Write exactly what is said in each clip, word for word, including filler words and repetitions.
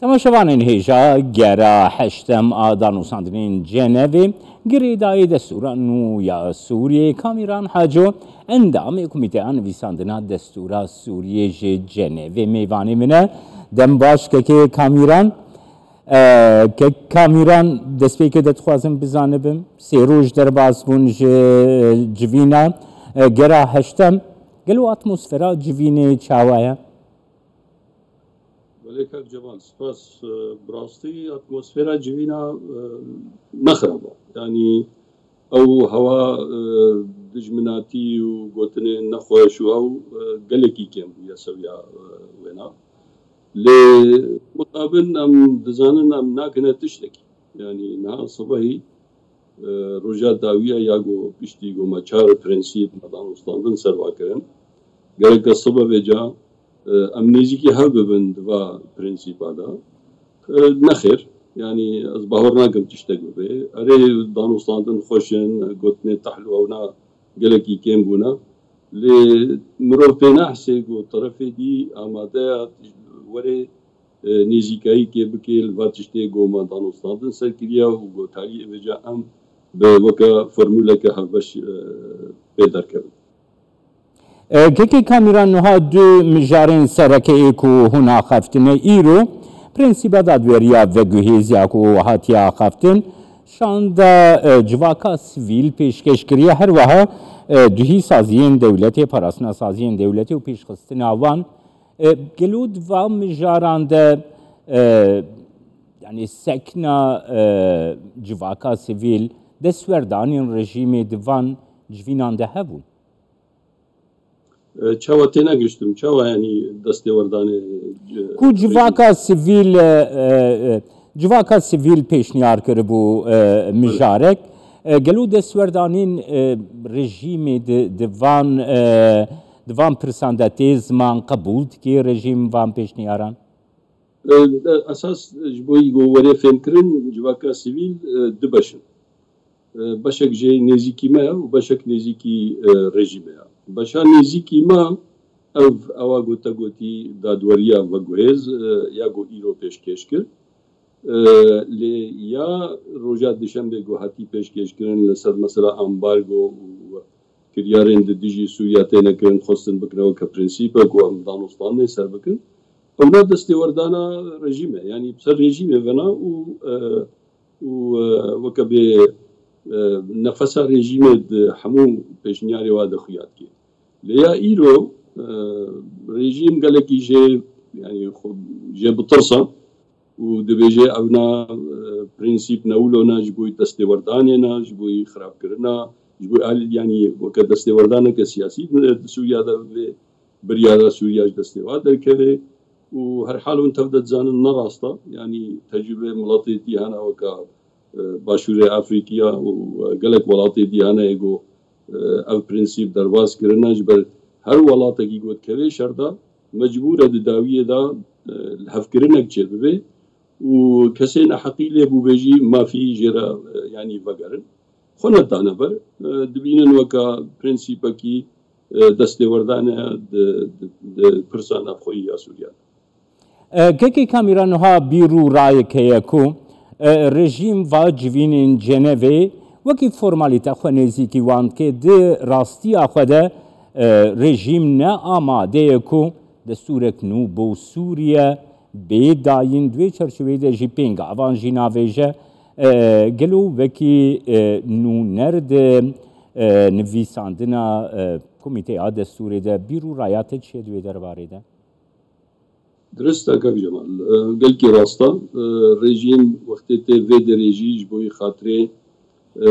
Temaşevanên hêja, gera heştem a danûsandinên Cenevê, girêdayê destûra nû ya Sûriyê Kamîran Haco, endamê Komîteya Nivîsandina Destûra Sûriyê ji Cenevê mêvanê min e. Dem baş kekê Kamîran. E, kek Kamîran, destpêkê de dixwazim bizanibim, sê roj derbas bûn ji civîna, e, gera heştem. Gelo atmosfera civînê çawa ye? Belê kak Cemal, spas. E, bi rastî atmosfera civîna, e, ne xirab e. Yanî ew hewa, e, dijminatî û gotinên nexweş û ew, e, gelekî kêm bûye sewiya, e, wêna. Lê mixabin em dizanin em nakine tiştekî. Yanî niha sibehî, e, roja dawiya ya ku piştî ku me çar prensîp me danûstandin serva kirin. Gereke sibe vêca, e, em nêzîkî hev bibin di va prensîpa de. E, nexêr, yanî ez bawer nakim tiştek bibe. Erê danûstandin xweş in, gotinê tehlû ewna gelekî kêm bûne. Lê mirov pê nehsê ku terefê dî amade ya were, e, nêzîkayîkê bike li va tiştê ku me danûstandin ser kiriye û ku talî vêca em bi weke formûleke hevbeş, e, pê derkevin. E, kekê Kamîran, niha du mijarên sereke ê ku hûn axeftine îro, prensîba dadweriya veguhêz ya ku hatiye axeftin, şanda, e, civaka sivîl pêşkêş kiriye, her wiha, e, duhî saziyên dewletê, parastina saziyên dewletê û pêşxistina wan. E, gelo di van mijaran de, e, yanî sekna, e, civaka sivîl, destwerdanên rejîmê di van civînan de hebûn? E, çawa tênegiştim? Çawa, yanî destêwerdanê, e, Ku civaka sivîl, e, e, e, civaka sivîl pêşniyar kiribû, e, mijarek. E, gelo destwerdanên, e, rejîmê di, di van, e, di van pirsan de tê ziman, qebûl dike rejîm van pêşniyaran? E, esas ji bo ku were fêmkirin, civaka sivîl, e, du beş in. E, beşek jê nêzîkî me ye û beşek nêzîkî, e, rejîmê ye. Beşa nêzîkî me ev, ewa ku te gotî dadweriya veguhêz, e, ya ku îro pêşkêş kir. E, lê ya roja dişembê ku hatî pêşkêşkirin li ser mesela ambargo û kiryarên di dijî Sûriya têne kirin, xwestin bikine weke prensîpe ku em danûstandinê ser bikin. Ewna destêwerdana rejîm e. Yanî bi ser rejîmê vena û, e, û, e, weke bê, e, nefesa rejîmê di hemû pêşniyarê wa de xuya dike. Lê ya îro, e, rejîm gelekî jê, yanî xwe jê bitirsa û dibêje ewna, e, prensîp ne wilo ne ji bo destêwerdanê ne, ji bo xirabkirina, ji bo alî, yanî weke destêwerdaneke siyasî di Sûriya de vê biryara Sûriya ji destê wa derkeve û her hal hûn tev de dizanin ne rast e. Yanî tecrûbe miletê dî hene weke, e, Başûrê Afrîkiya û, e, gelek welatê dî hene ku, e, ev prensîp derbas kirine, ji ber her welatekî ku dikeve şer de mecbûr e di dawiyê de, e, lihevkirinek çêbibe û kesê neheqî lê bûbe jî mafî jê re, e, yanî vegerin. Xwe nedane ber, e, dibînin weke prensîpekî, e, destêwerdane di, di, di pirsa navxweyî ya Sûriya de. E, kekê Kamîran, niha bîr û rayek heye ku, e, rejîm va civînên Cenevê wekî formalîte xwe nêzîkî wan dike, di rastiya xwe de, e, rejîm ne amade ye ku destûrek nû bo Sûriye bê dayîn. Di wê çerçeveyê de jî pêngavan jî navêje. E, gelo wekî, e, nûner di, e, nivîsandina, e, komîteya destûrê de bîr û raya te çi ye di wê derbarê de? Dirist e kak Cemal. E, gelkî rast e. E, rejîm wextê tê vê derê jî ji bo xatirê, e,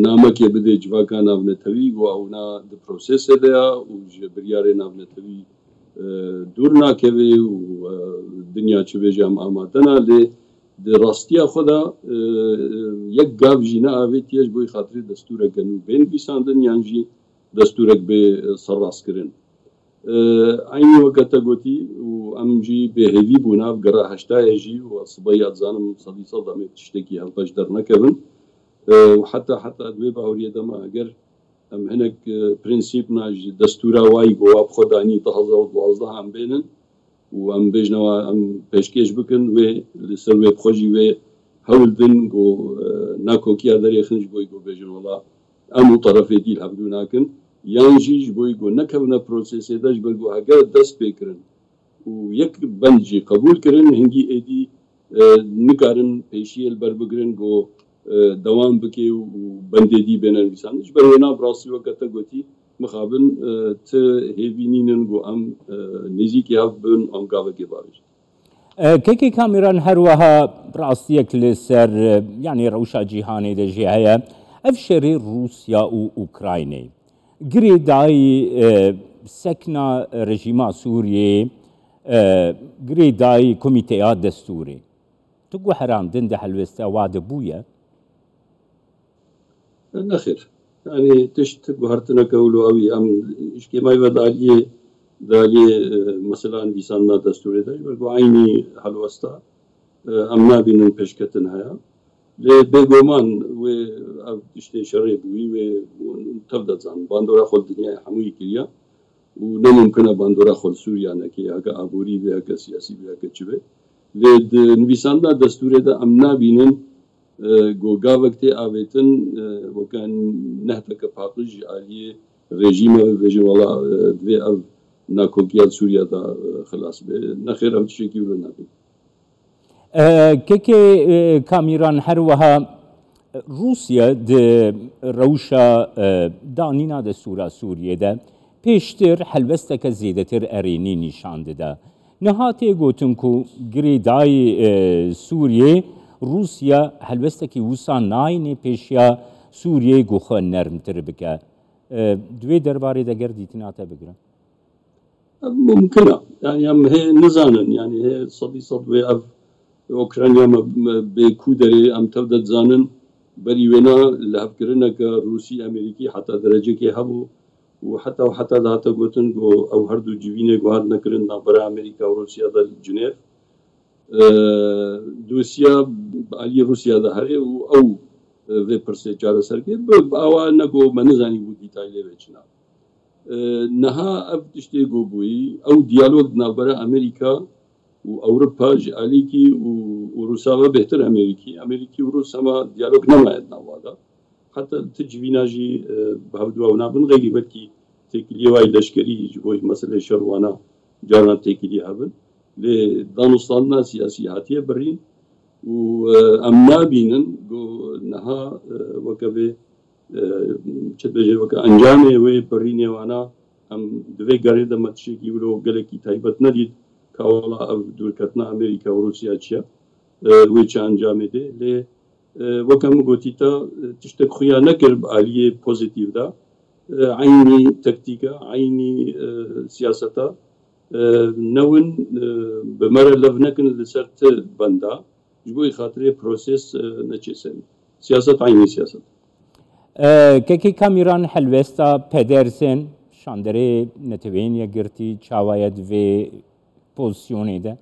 namekê bide civaka navnetewî, ku ewna di prosesê de ya û ji biryarê navnetewî, e, dûr nakeve û, e, dinya çi bêje em amade ne. Lê di rastiya xwe de, e, yek gav jî neavêtiye ji bo xatirê destûreke nû bên nivîsandin yan jî destûrek bê, e, serrastkirin. E, eynî weke te gotî û em jî bêhêvî bûne, ev gera heştayê jî û ez sibehî ya dizanim sedî sed em ê tiştekî hevbeş dernekevin. E, û heta, heta di wê baweriyê de me, eger em hinek, e, prensîpna ji destûra wayî ku wa bi xwe danî du hezar û duwazdeh em bênin, û em bêjnewa em pêşkêş bikin wê li ser wê bi xwe jî wê hewl din ku, e, nakokiya derêxin ji bo ku bêjin wela em û terefê dî li hevdû nakin, yan jî ji bo ku nekevine prosesê de ji ber ku heger dest pê kirin û yek bend jî qebûl kirin, hingî êdî, e, nikarin pêşiyê li ber bigirin ku, e, dewam bike û bendê dî bêne nivîsandin. Ji ber wêna bi rastî weke te gotî, mixabin, e, ti hêvî nînin ku em, e, nêzîkî hev bin, em gavekê bavêjin. E, Kekê Kamîran, her weha rastiyek li ser, e, yanî rewşa cîhanê de jî heye. Ev şerê Rûsya û Ukraynê girêdayî, e, sekna rejîma Sûriyê, e, girêdayî Komîteya Destûrê. Tu guherandin di helweste wa de bûye? Nexêr. Yanî tişt guhertineke wilo ew î. Em ji kêmayî ve di aliyê, di aliyê, e, mesela nivîsandina destûrê de, ji ber ku eynî helwesta, e, em nabînin pêşketin heye. Lê bêguman wê ev tiştê şerê bûyî wê tev de dizanin. Bandora xwe li dinyayê hemûyî kiriye û ne mumkin e bandora xwe li Sûriya neke, heke aborî be, heke siyasî be, heke çi be. Lê di nivîsandina destûrê de em nabînin, e, ku gavek tê avêtin, e, weke nehdeke paqij ji aliyê rejîmê ve bêjin, wela, e, divê ev nakokiya li Sûriya de, e, xilas be. Nexêr, ev tiştekî wilo nabînin. E, Kekê, e, Kamîran, her weha Rûsya di rewşa, e, danîna destûra Sûriyê de pêştir helwesteke zêdetir erênî nîşan dide. Niha tê gotin ku girêdayî, e, Sûriyê, Rûsya helwestekî wisa nayînê pêşiya Sûriyê ku xwe nermtir bike. E, di wê derbarê de ger dîtina te bigirin. Mumkin e. Yanî em hê nizanin. Yanî hê sedî sed wê ev Ukrayna me, me bê ku derê em tev de dizanin. Berî wêna lihevkirineke Rûsî Amerîkî heta derecekê hebû û heta û heta dihate gotin ku ew her du civînê ku hatine kirin navbera Amerîka û Rûsya de li Cinêv, e, dosiya bi aliyê Rûsya de herê û ew, e, vê pirsê çareser kir. Bi, bi awa ne ku me nizanîbû dîtaylê vê çi ne. E, niha ev tiştê ku bûyî, ew diyalog di navbera Amerîka û Ewropa ji alîkî û, û Rûsa ve bêhtir Amerîkî. Amerîkî û Rûs hema diyalog nemaye di nava de. Heta li ti civîna jî, e, bi hev duwa nabin. Xeyrî belkî têkiliyê wayî leşkerî ji bo meselê şer wana caran têkiliyê hebin. Lê danûstandina siyasî hatiye birîn û, e, em nabînin ku niha, e, weke vê, e, çi dibêje, weke encamê wê birînê wana em di vê gerê de me tiştekî wilo gelekî taybet nedît, ka wela ev dûrketina Amerîka û Rûsya çi ye, e, wê çi encamê dê. Lê, e, weke min gotî te, e, tiştek xuya nekir bi aliyê pozîtîf de. E, eynî tektîk e, eynî, e, siyaseta, e, newin, e, bi me re lev nekin li ser ti benda. Ji bo xatirê proses, e, neçê serî. Siyaset eynî siyaset. E, Kekê Kamîran, helwesta Pedersen, şanderê Neteweyên Yekgirtî, çawa ye di vê pozisyonê de?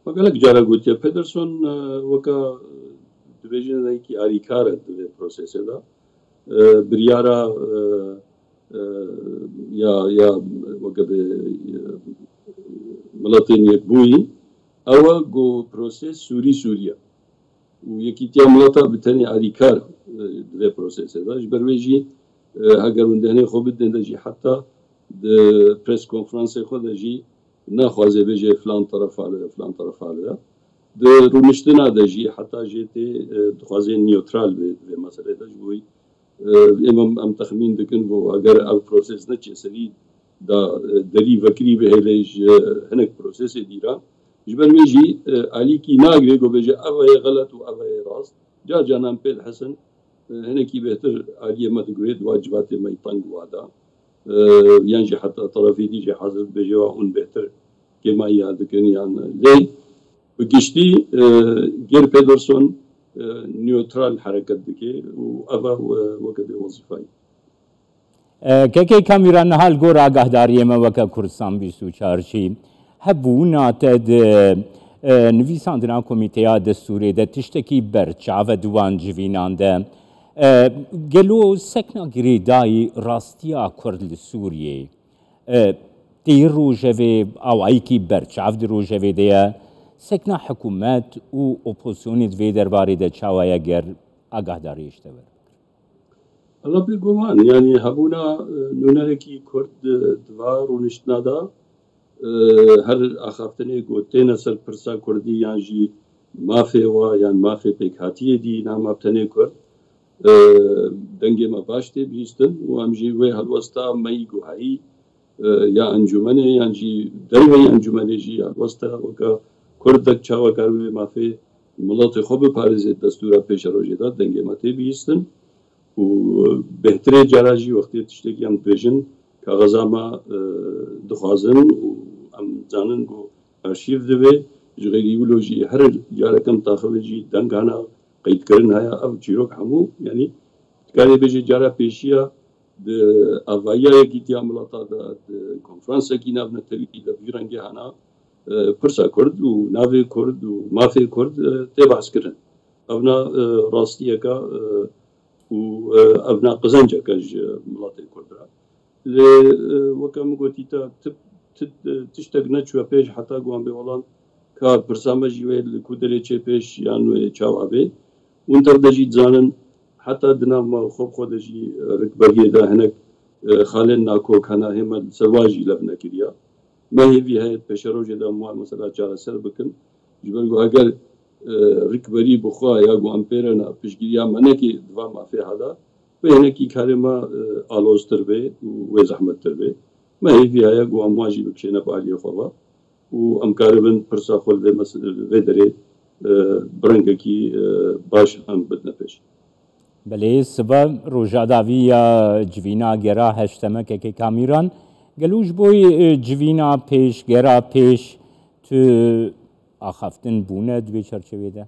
Me gelek cara gotiye. Pedersen, e, weke, e, dibêjin yekî alîkar e di vê prosesê de. E, biryara, e, e, ya, ya weke bi, e, Miletên Yekbûyî, ew e ku proses Sûrî Sûrî ye. Û Yekîtiya Mileta bi tenê alîkar, e, di vê prosesê de. Ji ber wê jî, e, heger hûn dehnê xwe bidin de jî heta di pres konferansê xwe de jî naxwaze bêje filan terefa li, filan terefa li. Di rûniştina de jî heta jê tê, e, dixwaze newtral be di vê meselê de. Ji bo wî, e, êm em, em texmîn dikin ku eger ev proses neçe serî da, e, derî vekirî bihêle ji hinek prosesê dî re. Ji ber wê jî, e, alîkî nagire ku bêje ev heye xelet û ev heye rast. Car canan pê dihesin, e, hinekî bêhtir aliyê me digurê di wa civatê me yî teng wa da. E, yan jî heta terefê dî jî hazir dibêje wa hûn bêhtir kêmayiya dikin yan lê bi giştî, e, Geir Pedersen, e, newtral hereket dike û ev e, e, weke vê wezîfayî. E, Kekê Kamîran, niha li gor agahdariyê me weke Kurdistan bîst û çar jî hebûna te di, e, nivîsandina Komîteya Destûrê de tiştekî berçav e di wan civînan de. E, gelo sekna girêdayî rastiya Kurd li Sûriyeyê, e, Tê rojevê awayîkî berçav di rojevê de ye. Sekna hikûmet û opozisyonê di vê derbarê de çawa ye, ger agahdariyê ji te were? Ela bêguman, yanî hebûna, e, nûnerekî Kurd, e, di va rûniştina de, e, her axaftinê ku têne ser pirsa Kurdî yan jî mafê wa yan mafê pêkhatiyê dî, na maf tenê Kurd, e, dengê me baş tê bihîstin û em jî wê helwesta me yî guhayî, e, ya encûmenê yan jî derveyî encûmenê jî helwesta weke Kurdek çawa kar wê mafê miletê xwe biparêzê, destûra pêşerojê de dengê me tê bihîstin. Û bêhtirê cara jî wextê tiştekî em dibêjin, kaxeza me, e, dixwazin û em dizanin ku arşîv divê, ji xêrî wilo jî her careke em taxivin jî deng hene, qeydkirin heye, ev çîrok hemû, yanî dikarê bêjê cara pêşiya di avahiya Yekîtiya Mileta de, di konferansekî navnetewî de vî rengê hene, e, pirsa Kurd û navê Kurd û mafê Kurd, e, tê behskirin. Evna, e, rastiyeke, e, û, e, evna qizenceke ji miletê Kurd re. Lê, e, weke min gotî te, ti, ti, e, tiştek neçûye pêş heta ku em bê olan ka pirsa me jî wê li ku derê çê pêş yan wê çawa bê. Hûn tev de jî dizanin, heta di nav me xwe bi xwe de jî, e, rikberiyê de hinek, e, xalên nakok hene, hê me li ser wa jî lev nekiriye. Me hêvî heye di pêşerojê de em wan mesela çareser bikin. Ji ber ku heger, e, rikberî bi xwe ya ku em pê re ne, piştgiriya me neke di va mafê hada, wê hinekî karê me, e, aloztir bê û wê zehmettir bê. Me hêvî heye ku em wan jî bikişêne bi aliyê xwe ve û em karibin pirsa xwe li vê mes-, vê derê, e, bi rengekî, e, baş em bidine pêş. Belê, sibe roja dawî ya civîna gera heşteme K K Kamîran, gelo ji bo, e, civîna pêş, gera pêş tu axaftin bûne di vê çerçevê de?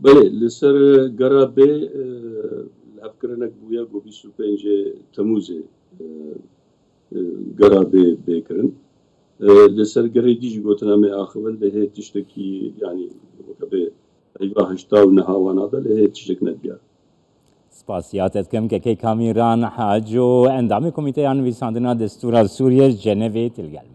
Belê, li ser gera bê, e, lihevkirinek bûye ku bîst û pêncê Temûzê, e, e, gera bê, bê kirin. E, li ser gerê dî jî gotin em ê axivin, lê hê tiştekî, yanî weke bê heyva heşta û neha wana de, lê hê tiştek nediyar. Spasiya te dikim K K Kamîran Haco, endamê Komîteya Nivîsandina Destûra Sûriyê ji Cenevê, tu li gel me.